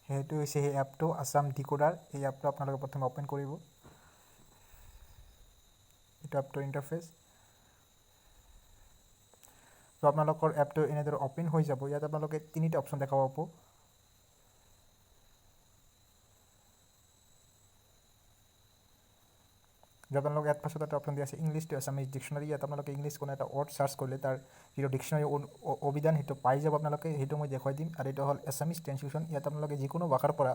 সেইটো হৈছে সেই এপটো আছাম ডিকোডাৰ। এই এপটো আপোনালোকে প্ৰথমে অ'পেন কৰিব। এইটো এপটোৰ ইণ্টাৰফেচ। তো আপোনালোকৰ এপটো এনেদৰে অ'পেন হৈ যাব। ইয়াত আপোনালোকে তিনিটা অপশ্যন দেখা পাব। যে আপোনালোকে ইয়াত পাছত এটা অপশ্যন দিয়া আছে ইংলিছ টু আছামিজ ডিকশ্যনাৰী। ইয়াত আপোনালোকে ইংলিছ কোনো এটা ৱৰ্ড চাৰ্চ কৰিলে তাৰ যিটো ডিকশ্যনাৰী অভিধান সেইটো পাই যাব আপোনালোকে, সেইটো মই দেখুৱাই দিম। আৰু এইটো হ'ল এছামিজ ট্ৰেঞ্চলেশ্যন। ইয়াত আপোনালোকে যিকোনো ভাষাৰ পৰা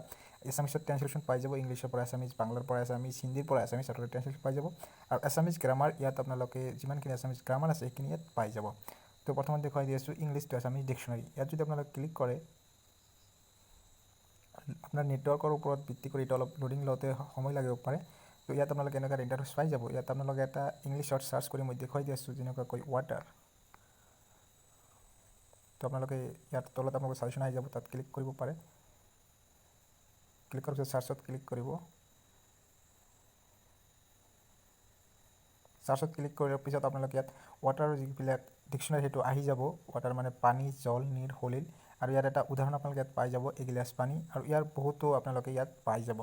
এছামিছত ট্ৰেঞ্চলেশ্যন পাই যাব, ইংলিছৰ পৰা এছামিজ, বাংলাৰ পৰা এছামিজ, হিন্দীৰ পৰা এছামিজ আপোনালোকে ট্ৰেঞ্চলেশ্যন পাই যাব। আৰু এছামিজ গ্ৰামাৰ, ইয়াত আপোনালোকে যিমানখিনি এছামিজ গ্ৰামাৰ আছে সেইখিনি ইয়াত পাই যাব। তো প্ৰথমত দেখুৱাই দি আছোঁ ইংলিছ টু আছামিজ ডিকশ্যনাৰী। ইয়াত যদি আপোনালোকে ক্লিক কৰে, আপোনাৰ নেটৱৰ্কৰ ওপৰত ভিত্তি কৰি এইটো অলপ লোডিং লওঁতে সময় লাগিব পাৰে। তো ইয়াত আপোনালোকে এনেকুৱা ইণ্টাৰফেচ পাই যাব। ইয়াত আপোনালোকে এটা ইংলিছত চাৰ্চ কৰি মই দেখুৱাই দি আছোঁ, যেনেকুৱাকৈ ৱাটাৰ। তো আপোনালোকে ইয়াত তলত আপোনালোকৰ ছাজেশ্যন আহি যাব, তাত ক্লিক কৰিব পাৰে। ক্লিক কৰাৰ পিছত চাৰ্চত ক্লিক কৰিব। চাৰ্চত ক্লিক কৰাৰ পিছত আপোনালোকে ইয়াত ৱাটাৰৰ যিবিলাক ডিকশ্যনাৰী সেইটো আহি যাব। ৱাটাৰ মানে পানী, জল, নীৰ, সলিল। আৰু ইয়াত এটা উদাহৰণ আপোনালোকে ইয়াত পাই যাব, এগিলাচ পানী। আৰু ইয়াৰ বহুতো আপোনালোকে ইয়াত পাই যাব।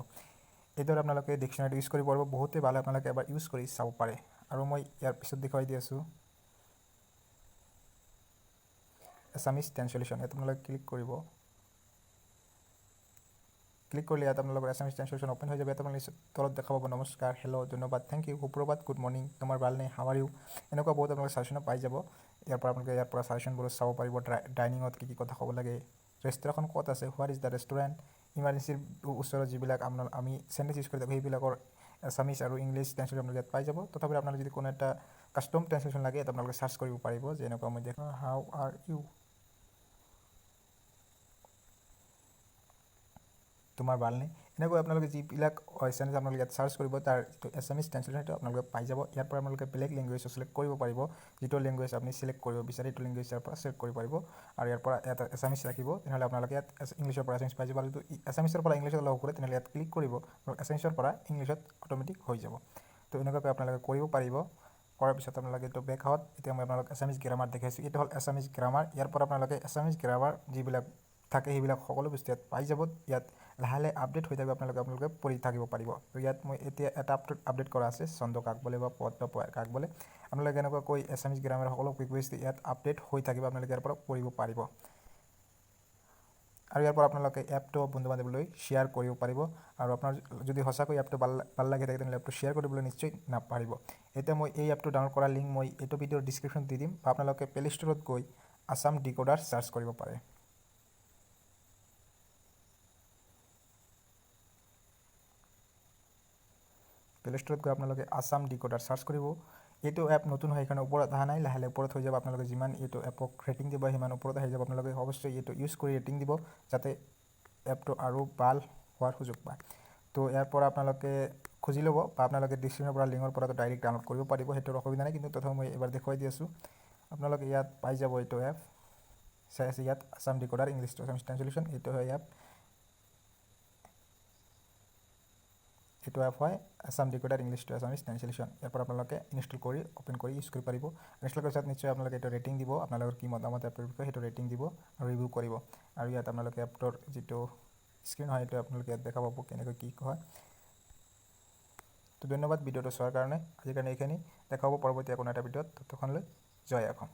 এইদৰে আপোনালোকে ডিকশ্যনাৰীটো ইউজ কৰিব পাৰিব। বহুতেই ভাল, আপোনালোকে এবাৰ ইউজ কৰি চাব পাৰে। আৰু মই ইয়াৰ পিছত দেখুৱাই দি আছোঁ এছামিজ ট্ৰেঞ্চলেশ্যন। ইয়াত আপোনালোকে ক্লিক কৰিব। ক্লিক কৰিলে ইয়াত আপোনালোকৰ এছামিজ ট্ৰেঞ্চলেশ্যন অ'পেন হৈ যাব। ইয়াত আপোনালোকে তলত দেখা পাব নমস্কাৰ, হেল্ল', ধন্যবাদ, thank U, সুপ্ৰভাত, গুড মৰ্ণিং, তোমাৰ ভালনে, হাউ are U, এনেকুৱা বহুত আপোনালোকে ছাজেশ্যনো পাই যাব। ইয়াৰ পৰা আপোনালোকে ইয়াৰ পৰা ছাজেশ্যনবোৰো চাব পাৰিব। ডাইনিঙত কি কি কথা ক'ব লাগে, ৰেষ্টুৰেণ্টখন ক'ত আছে, what is the restaurant, ইমাৰ্জেঞ্চিৰ ওচৰত যিবিলাক আপোনাৰ আমি চেণ্টেঞ্চ ইউজ কৰি থাকোঁ সেইবিলাকৰ এছামিজ আৰু ইংলিছ ট্ৰেঞ্চলেশ্যন আপোনালোকে ইয়াত পাই যাব। তথাপি আপোনালোকে যদি কোনো এটা কাষ্টম ট্ৰেঞ্চলেশ্যন লাগে, ইয়াত আপোনালোকে চাৰ্চ কৰিব পাৰিব। যেনেকুৱা মই দেখোঁ হাউ are U, তোমাৰ ভালনে, এনেকৈ আপোনালোকে যিবিলাক চেণ্টেঞ্চ আপোনালোকে ইয়াত চাৰ্চ কৰিব তাৰ যিটো এছামিজ ট্ৰেঞ্চলেশ্যন সেইটো আপোনালোকে পাই যাব। ইয়াৰ পৰা আপোনালোকে বেলেগ লেংগুৱেজো চিলেক্ট কৰিব পাৰিব। যিটো লেংগুৱেজ আপুনি চিলেক্ট কৰিব বিচাৰে সেইটো লেংগুৱেজ ইয়াৰ পৰা চিলেক্ট কৰিব পাৰিব। আৰু ইয়াৰ পৰা ইয়াত এছামিজ ৰাখিব, তেনেহ'লে আপোনালোকে ইয়াত ইংলিছৰ পৰা এছামিজ পাই যাব। আৰু যিটো এছামিছৰ পৰা ইংলিছত লগ কৰে তেনেহ'লে ইয়াত ক্লিক কৰিব, এছামিছৰ পৰা ইংলিছত অট'মেটিক হৈ যাব। তো এনেকুৱাকৈ আপোনালোকে কৰিব পাৰিব। কৰাৰ পিছত আপোনালোকে এইটো বেক হত। এতিয়া মই আপোনালোক এছামিজ গ্ৰামাৰ দেখাইছোঁ। এইটো হ'ল এছামিজ গ্ৰামাৰ। ইয়াৰ পৰা আপোনালোকে এছামিজ গ্ৰামাৰ যিবিলাক থাকে সেইবিলাক সকলো বস্তু ইয়াত পাই যাব। ইয়াত লাহে লাহে আপডেট হৈ থাকিব, আপোনালোকে পঢ়ি থাকিব পাৰিব। তো ইয়াত মই এতিয়া এটা আপডেট কৰা আছে, ছন্দ কাক বোলে বা পদ বা কাক বোলে। আপোনালোকে এনেকুৱাকৈ এছামিজ গ্ৰামাৰ সকলো বস্তু ইয়াত আপডেট হৈ থাকিব, আপোনালোকে ইয়াৰ পৰা পঢ়িব পাৰিব। আৰু ইয়াৰ পৰা আপোনালোকে এপটো বন্ধু বান্ধৱীলৈ শ্বেয়াৰ কৰিব পাৰিব। আৰু আপোনাৰ যদি সঁচাকৈ এপটো ভাল লাগি থাকে তেনেহ'লে এপটো শ্বেয়াৰ কৰিবলৈ নিশ্চয় নাপাহৰিব। এতিয়া মই এই এপটো ডাউনলোড কৰাৰ লিংক মই এইটো ভিডিঅ'ৰ ডিছক্ৰিপশ্যনত দি দিম, বা আপোনালোকে প্লে ষ্ট'ৰত গৈ আছাম ডিকোডাৰ চাৰ্চ কৰিব পাৰে। প্লে ষ্ট'ৰত গৈ আপোনালোকে আছাম ডিকোডাৰ চাৰ্চ কৰিব। এইটো এপ নতুন হয় সেইকাৰণে ওপৰত অহা নাই, লাহে লাহে ওপৰত হৈ যাব। আপোনালোকে যিমান এইটো এপক ৰেটিং দিব সিমান ওপৰত আহি যাব। আপোনালোকে অৱশ্যেই এইটো ইউজ কৰি ৰেটিং দিব, যাতে এপটো আৰু ভাল হোৱাৰ সুযোগ পায়। তো ইয়াৰ পৰা আপোনালোকে খুজি ল'ব, বা আপোনালোকে ডিছক্ৰিপশ্যনৰ পৰা লিংকৰ পৰাতো ডাইৰেক্ট ডাউনলোড কৰিব পাৰিব, সেইটোৰ অসুবিধা নাই। কিন্তু তথাপিও মই এবাৰ দেখুৱাই দি আছোঁ, আপোনালোকে ইয়াত পাই যাব এইটো এপ। চাই আছে ইয়াত Assam decoder English to Assamese translation, এইটো হয় এপ। এইটো এপ হয় Assam decoder English to Assamese translation. ইয়াৰ পৰা আপোনালোকে ইনষ্টল কৰি অ'পেন কৰি ইউজ কৰিব পাৰিব। ইনষ্টল কৰাৰ পিছত নিশ্চয় আপোনালোকে এইটো ৰেটিং দিব, আপোনালোকৰ কি মতামত এপটোৰ বিষয়ে সেইটো ৰেটিং দিব আৰু ৰিভিউ কৰিব। আৰু ইয়াত আপোনালোকে এপটোৰ যিটো স্ক্ৰীণ হয় সেইটো আপোনালোকে ইয়াত দেখা পাব কেনেকৈ কি হয়। তো ধন্যবাদ ভিডিঅ'টো চোৱাৰ কাৰণে। আজিৰ কাৰণে এইখিনি, দেখা হ'ব পৰৱৰ্তী কোনো এটা ভিডিঅ'ত। ততক্ষণলৈ জয় অসম।